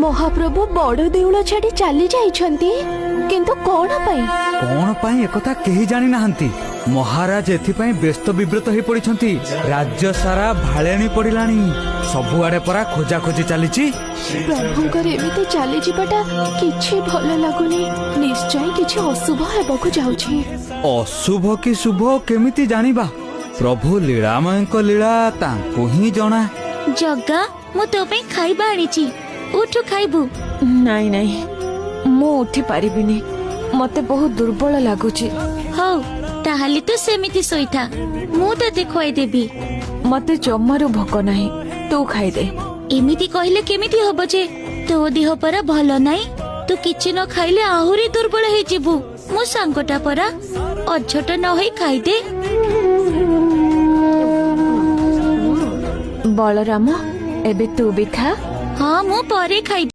ମହାପ୍ରଭୁ ବଡ ଦେଉଳ ଛାଡି ଚାଲି ଯାଇଛନ୍ତି, କିନ୍ତୁ କଣ ପାଇଁ? କଣ ପାଇଁ ଏକଥା କେହି ଜାଣି ନାହାନ୍ତି। ମହାରାଜ ଏଥିପାଇଁ ବ୍ୟସ୍ତ ବିବ୍ରତ ହେଇ ପଡିଛନ୍ତି। ରାଜ୍ୟ ସାରା ଭାଳେଣି ପଡିଲାଣି, ସବୁଆଡେ ପରା ଖୋଜାଖୋଜି ଚାଲିଛି। ପ୍ରଭୁଙ୍କର ଏମିତି ଚାଲିଯିବାଟା କିଛି ଭଲ ଲାଗୁନି। ନିଶ୍ଚୟ କିଛି ଅଶୁଭ ହେବାକୁ ଯାଉଛି। ଅଶୁଭ କି ଶୁଭ କେମିତି ଜାଣିବା? ପ୍ରଭୁ ଲୀଳାମୟଙ୍କ ଲୀଳା ତାଙ୍କୁ ହିଁ ଜଣା। ଜଗା, ମୁଁ ତୋ ପାଇଁ ଖାଇବା ଆଣିଛି, ଉଠୁ ଖାଇବୁ। ନାଇଁ ନାଇଁ, ମୁଁ ଉଠି ପାରିବିନି, ମତେ ବହୁତ ଦୁର୍ବଳ ଲାଗୁଛି। ହଉ ତାହେଲେ ତୁ ସେମିତି ଶୋଇଥା, ମୁଁ ତତେ ଖୁଆଇଦେବି। ମତେ ଜମାରୁ ଭୋକ ନାହିଁ, ତୁ ଖାଇଦେ। ଏମିତି କହିଲେ କେମିତି ହବ ଯେ? ତୋ ଦେହ ପରା ଭଲ ନାହିଁ, ତୁ କିଛି ନ ଖାଇଲେ ଆହୁରି ଦୁର୍ବଳ ହେଇଯିବୁ। ମୋ ସାଙ୍ଗଟା ପରା, ଅଝଟ ନ ହେଇ ଖାଇଦେ। ବଳରାମ, ଏବେ ତୁ ବି ଖା। ହଁ, ମୁଁ ପରେ ଖାଇଦେବି।